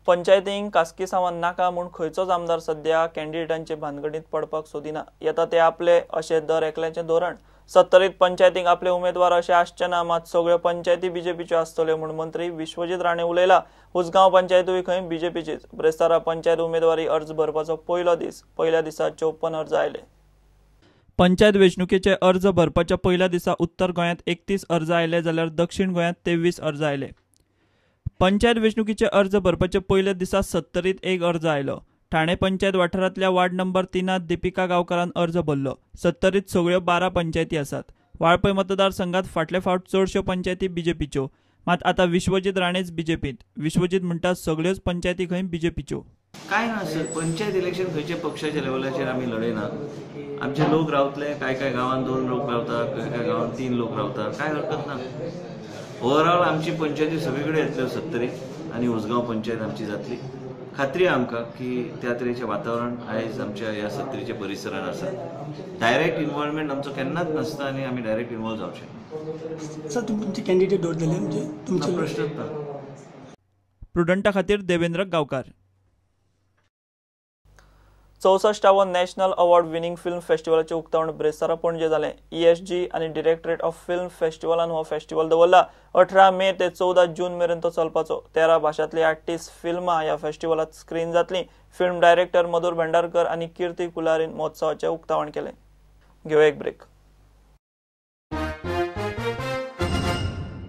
पंचायतींक खासगी सामान नाका म्हूण खंयचोच आमदार सध्या कॅन्डिडेटांचे भानगडींत पडपाक सोदिना. येता ते आपले अशें दर एकल्याचें धोरण. सत्तरीत पंचायतींक आपले उमेदवार अशें आसचे ना, मात सगळ्यो पंचायती बीजेपीच्यो आसतल्यो म्हूण मंत्री विश्वजीत राणे उलयला. उसगांव पंचायतूय खंय बीजेपीचीच. ब्रेस्तारा पंचायत उमेदवारी अर्ज भरपाचो पयलो दीस. पयल्या दिसा 54 अर्ज आयले. पंचायत वेंचणुकेचे अर्ज भरपाच्या पयल्या दिसा उत्तर गोंयांत 31 अर्ज आयले जाल्यार दक्षिण गोंयांत 23 अर्ज आयले. पंचायत वेंचणुकीचे अर्ज भरपाच्या पयल्या दिसा सत्तरीत 1 अर्ज आयलो. ठाणे पंचायत वाठारांतल्या वार्ड नंबर 3 दीपिका गांवकारान अर्ज भरलो. सत्तरीत सगळ्यो 12 पंचायती आसात. वाळपय मतदारसंघात फाटले फावट चडश्यो पंचायती बीजेपीच्यो, मात आतां विश्वजीत राणेच बीजेपीत. विश्वजीत म्हणटा सगळ्योच पंचायती खंय बीजेपीच्यो. काय ना सर, पंचायत इलेक्शन खंयच्या पक्षाच्या लेवलाचेर आमी लढयना. आमचे लोक रावतले, काय काय गांवांत 2 लोक रावता, काय काय गांवांत 3 लोक रावता, काय हरकत ना. ओवरऑल आमची पंचायती सगळे कडेन येतल्यो सत्तरी आनी उसगांव पंचायत आमची जातली. खात्री आहा आमकां की त्या तरेचें वातावरण आयज आमच्या ह्या सत्तरीच्या परिसरान आसा. डायरेक्ट इन्वॉल्वमेंट आमचो केन्नाच नासता आनी आमी डायरेक्ट इन्वॉल्व जावचे. सर, तुमचे कॅन्डिडेट दवरतले म्हणजे तुमचे प्रश्नच ना. प्रुडंटा खातीर देवेंद्र गांवकार. 64वो नॅशनल अवॉर्ड विनिंग फिल्म फेस्टिवलाचें उक्तावण ब्रेस्तारा पणजे जालें. ESG आनी डिरेक्टरेट ऑफ फिल्म फेस्टिवलान हो फेस्टिवल दवरला. 18 मे ते 14 जून मेरेन तो चलपाचो. 13 भाशांतली 38 फिल्मां ह्या फेस्टिवलात स्क्रीन जातली. फिल्म डायरेक्टर मधुर भंडारकर आनी कीर्ती कुलारीन महोत्सवाचें उक्तावण केलें. घेवया एक ब्रेक.